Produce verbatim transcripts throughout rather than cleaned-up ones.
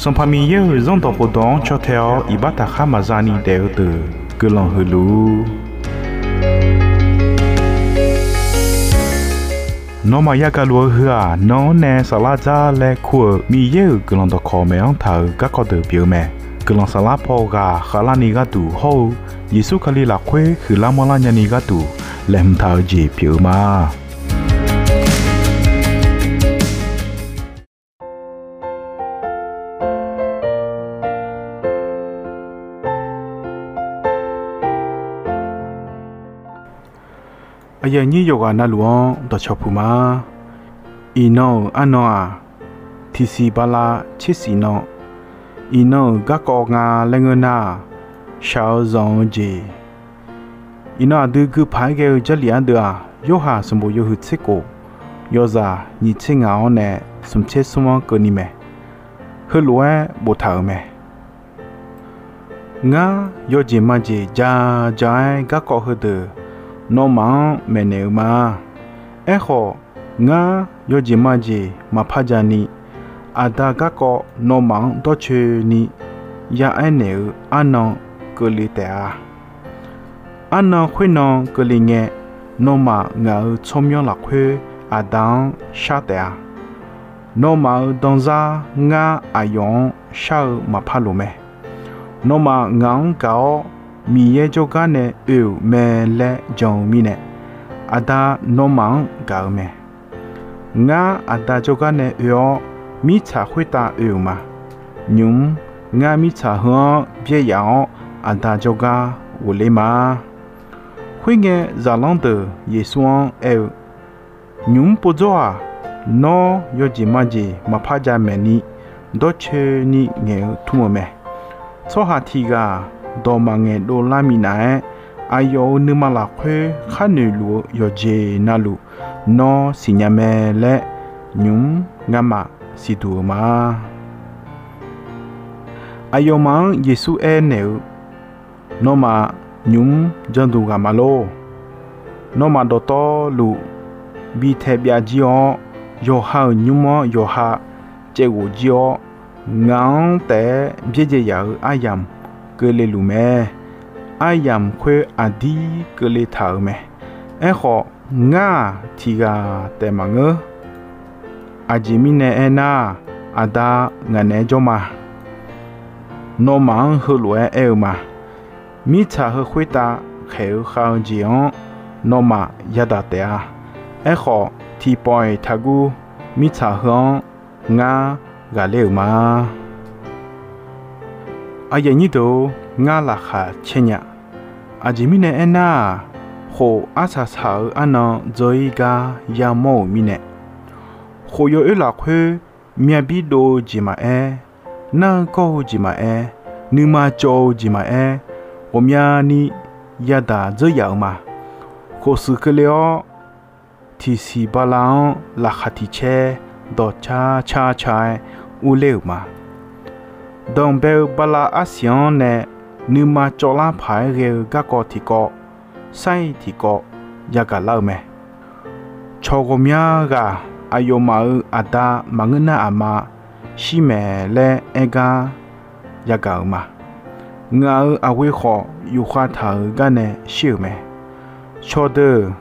Sanqpaq Miqyaer-euq Zanrdawq khofdawq-anr caw tae-awr iqbax taqkhar maqza ni daef-eu deuq guiqlanq huiq luf-ur. Nawmaf yagaq luf-eu heu-aq, nan-anr nae saflar dzar laer kur-euq Miqyaer-euq guiqlanq dawqkawq maeq-anr taq-euq garkawv deuq pyeuf-eu mae. Guiqlanq saflar paw ghaq khavlarni gharduq hawr-eu Yeqsur Kali lafkhoer huiqlar manrlar nyani gharduq laeqhmq taq-eu jeq pyeuf-eu ma. Aqyuif aqnyir yawqghaq navluf-anr dawqcawq puq ma. Iqnan-euq arnan-aq, tiqsiq bala tsersiq nan, iqnan-euq garkawv nga laer ngeur nar-aq, shaq-eu zanq-eu jeq. Iqnan aqdui gui paq-aer ghae-eu Jarlif ardeuv-aq, Yorhaq sanqbof yawhuiq tser khof, yawzaq nyiq tser ngaq-awr nae smq tser smr-anr keuvni mae. Heulof-aer boftaq-euq mae. Ngar yawjeq majeq ja ja-aer garkawv heudeuq nawmaf-anr maeqnaeq-eu ma. Aerkhawf, ngar yawjeq majeq maqpar ja ni, Aqda garkawv nawmaf-anr dawrcoeni ya'aer naeq-eu arnan keuvle taef-a. Arnan khoernan keuvle ngae, nawmaf ngaq-euq tsawrmyanr lafkhoer Aqda-anr shar taef-a. Nawmaf-euq danzar ngar aqyawf-anr shar-eu maqpar loq mae. Nawmaf ngaq-anr gaq-awr, Miqyaer jawrgar nae oe-euq mae laer jan-eu mirnae, Aqda nawmaf-anr gaq-eu mae. Ngar Aqda jawrgar nae oe-awr, mirtsaq khoertav oe-euq ma. Nymq-mr ngar mirtsaq heu-anr byaer yaf-awr, Aqda jawrgar ghofler ma. Khoerngae, zaqlanr deuq Yeqsur-anr aer-eu, Nymq-mr povdzawr-aq, nawr yawjeq majeq maqpar ja maeqni, dawrcoeni ngaeq-eu tmr-eu mae. Tsawrhaq tiq ghaq dawq maqngaeq dovlar minav-aer, aqyawf-euq nuima lafkhoer khar noeqluf-eu yawqjeq navluf, nawr siqnya mae laer, nymq-mr ngamaf siqduq-eu ma. Aqyawfmaf-anr Yeqsur aernaeq-eu, Nawmaf nymq-mr janduq ghaq ma lor. Nawmaf dawqtawvluf bi tae byav jir-awr, yawqha-euq nymr-anr yawqha caevghof jir-awr, ngaq-anr taef-aer byaerdzae yaf-euq aryamq keuvle luf mae. Aryamq khoer aqdir keuvle taq-euq mae. Aerkhawf, ngar-aq, tiq ghaq taef maqngeur. Aqjeq mirnae aernar, Aqda ngaq naeq-aer jawr ma. Nawmaf-anr heulof-aer aer-eu ma. Mirtsaq heu khoertav khaeq-eu khav-eu jeq-anr nawmaf yadaq taef-a. Aerkhawf, tiqpawf-iq taqguv mirtsaq heu-anr ngar ghaqler-euq ma. Aqyuif aqnyir deuq-or, ngar laqkhaq caer nya. Aqjeq mirnae aernar-aq, khof arsaq saq-eu arnan dzeur-ir gar yamawr-euq mirnae, khof yawoer lafkhoer myavbir dov-eu jeq maqaer, nar-eu gawr-eu jeq maqaer, nuima cawv-eu jeq maqaer, ghawqmyani yadaq dzeur yaf-euq ma. Khof shuif keuvle-awr, tiqsiq bala-anr laqkhaq tiq caer dawqcar car car-aer urler-euq ma. Danqbae-eu bala arsiq-anr nae nuima cawvlar paq-aer ghae-eu garkawv tiqkawv, sar-iq tiqkawv yagaq lar-eu mae. Cawq ghawqmya ghaq aqyawfmaf-euq aqda maqngeur nar aqma shir maeq laer aer gar yagaq-euq ma. Ngaq-euq aqghoe khawf yufkhav taq-euq gar nae shir-euq mae. Cawqdeuq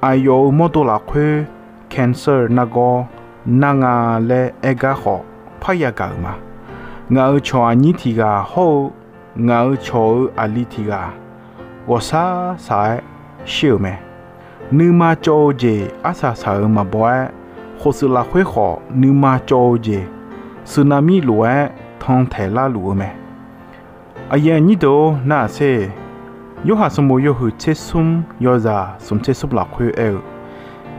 aqyawf-euq mawrdo lafkhoer cancer nargawr nar nga laer aer gar khawf parya gaq-euq ma. Ngaq-euq cawq aqnyir tiq ghaq hawr-eu ngaq-euq cawq-euq aqli tiq ghaq ghawqshaq shaq-aer shir-euq mae. Nuima cawv-eu jeq arsaq saq-euq maqbaw-aer, khofshuif lafkhoer khawf nuima cawv-eu jeq, suqnaqmir lof-aer tan taeq lar luf-eu mae. Aqyuif aqnyir deuq-or, nar-aq sher. Yorhaq sanqbof yawhuiq tser smr yawzaq smq tser smr lafkhoer aer-eu,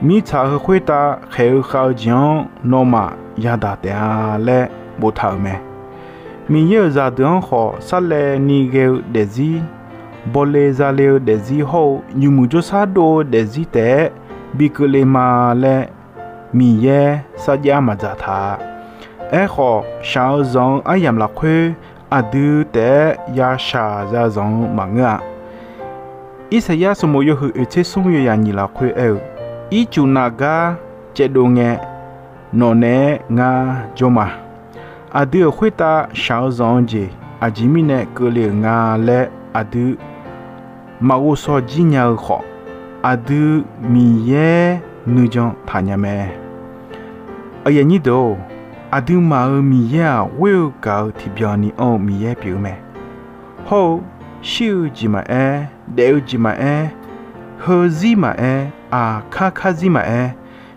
mirtsaq heu khoertav khaeq-eu khav-eu jeq-anr nawmaf yadaq taef-a laer boftaq-euq mae. Miqyaer-euq zaqdeuq-anr khawf sarlaevni ghae-eu daefzir, bawle zale-eu daefzir hawr-eu nymq muiq jawrshar dov-eu daefzir taef-aer bi keuvle ma laer Miqyaer sarjax maqdzaq taq-a. Aerkhawf, shaq-eu zanq-eu aryamq lafkhoer aqdui taef-aer yashaq yazanq-eu maqngeur-a. Irsaqyar sanqbof yawhuiq oeq tser smr yawzaq nyiq lafkhoer aer-eu, Ircuf naf gar caevdov ngae, nawq naeq-aer ngar jawr ma. Aqdui-euq khoertav shaq-eu zanq-eu jeq aqjeq mirnae keuvle-euq nga laer aqdui maqghov shaw jir nya-eu khawf, aqdui Miqyaer nuijan taqnya mae. Aqyuif aqnyir deuq-or, aqduimaf-euq Miqyaer-aq, ghoer-eu gaq-eu tiqbyan ni anr-eu Miqyaer pyeuf-eu mae. Hawr-eu shir-eu jeq maqaer, daef-eu jeq maqaer, heuzir maqaer, aqkar karzir maqaer,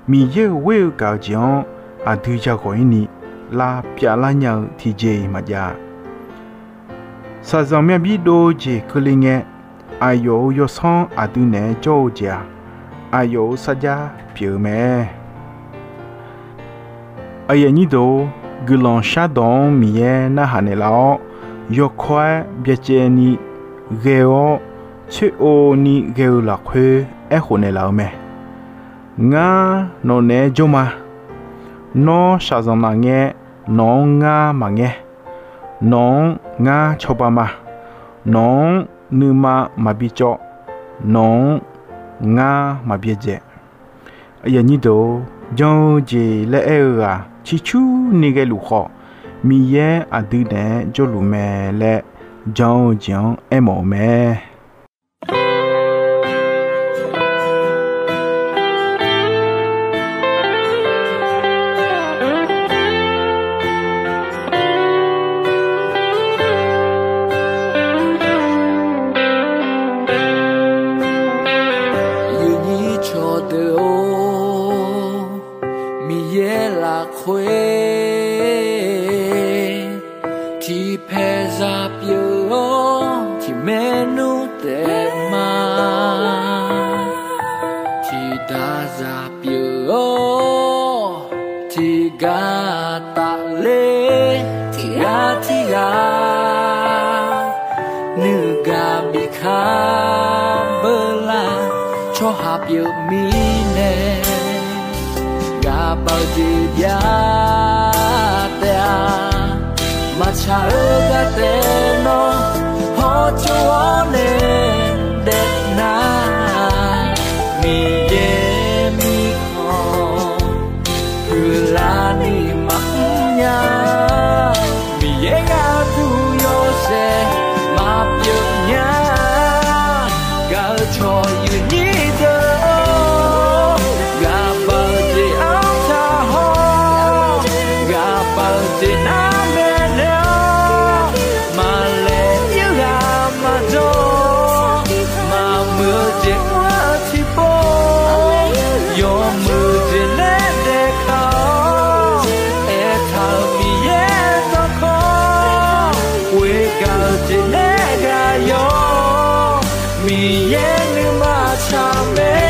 Miqyaer-euq ghoer-eu gaq-eu jeq-anr aqdui yaghawq-ir ni lavpyav lar nya-eu tiqjeq-iq maqjav-a. Shaqzanq myav bir dov-eu jeq keuvle ngae, aqyawf-euq yawsanr aqdui naeq-aer jawr-eu jeq-aq, aqyawf-euq sarjax pyeuf-eu mae. Aqyuif aqnyir deuq-or, guiqlanq shardawq-anr Miqyaer narhaq naeqlaf-awr, yawkawr-aer byacaevni ghae-awr, tsoer-o ni ghae-eu lafkhoer aerkhof naeqlaf-eu mae. Ngar nawq naeq-aer jawr ma. Nawr shaqzanq naf ngae, nawq-anr ngar maqngaer. Nawq-anr ngar cawba ma. Nawq-anr nuima maqbi cawv. Nawq-anr ngar maqbyaerdzae. Aqyuif aqnyir deuq-or, jan-eu jeq laer aer-eu ghaq ciqcurni ghaeluf khawf, Miqyaer aqdui naeq-aer jawrluf mae laer jan-eu jeq-anr aermawf-eu mae. Aqyuif aqnyir cawqdeuq-or, Miqyaer lafkhoer tiqpaeq zaq pyeuf-awr, tiqmaernmr taef ma. Tiqdaq zaq pyeuf-awr, tiqgar tafler, tiqghaq tiqghaq nuigaq bikar beular, tsawrhaq pyeuf mirnae, ghaqbav-eu jeq jav taef-a. Maqtsaq-eu gar taef nawr, hawtsov-awr nae daef nar, Miqyaer mirkhanq huiqlar ni maqmr nya. Miqyaer gharduq yawshaef maqpyeuf nya. Gaq-eu cawq yuifnyir deuq-or, ghaqbav-eu jeq-anr taq haw, ghaqbav-eu jeq nar maeqnaeq-awr, maqlaeq ir ghaq maqjawr, maqmuiq-eu jeq mr-eu tiqpov, yawmuiq jeq nae daef kaq-awr, aertaq-euq Miqyaer dawrkawr, ghoer gaq-eu jeq nae ghaq yawr, Miqyaer nuima tsaq mae.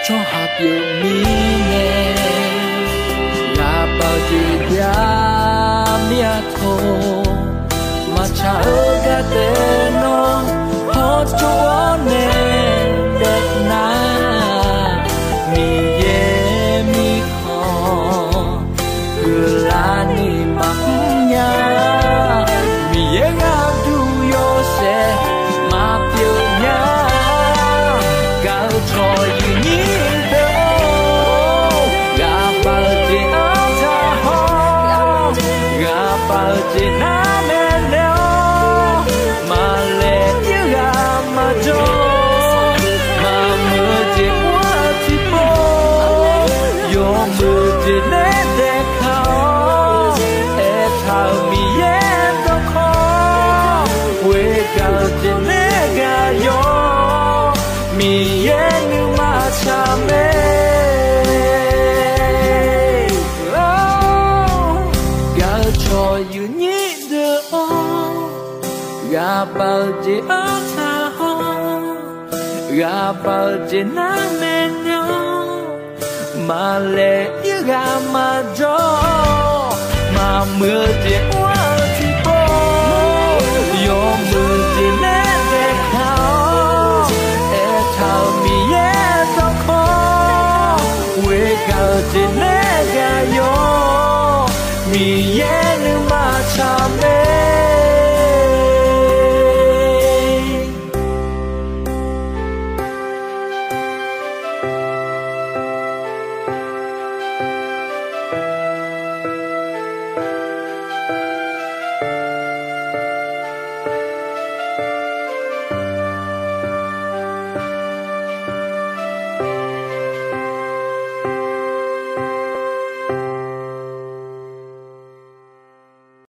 Tsawrhaq pyeuf mirnae, ghaqbav-eu jeq jav mir-a tawq. Maqtsaq-eu gar taef nawr, hawtsov-awr nae daef nar, Miqyaer mirkhanq huiqlar ni maqmr nya. Miqyaer gharduq yawshaef maqpyeuf nya. Gaq-eu cawq yuifnyir deuq-or, ghaqbav-eu jeq-anr taq haw, ghaqbav-eu jeq nar maeqnaeq-awr, maqlaeq ir ghaq maqjawr, maqmuiq-eu jeq mr-eu tiqpov, yawmuiq jeq nae daef kaq-awr, aertaq-euq Miqyaer dawrkawr, ghoer gaq-eu jeq nae ghaq yawr, Miqyaer nuima tsaq mae. Gaq-eu cawq yuifnyir deuq-or, ghaqbav-eu jeq-anr taq haw, ghaqbav-eu jeq nar maeqnaeq-awr, maqlaeq ir ghaq maqjawr, maqmuiq-eu jeq mr-eu tiqpov, yawmuiq jeq nae daef kaq-awr, aertaq-euq Miqyaer dawrkawr, ghoer gaq-eu jeq nae ghaq yawr, Miqyaer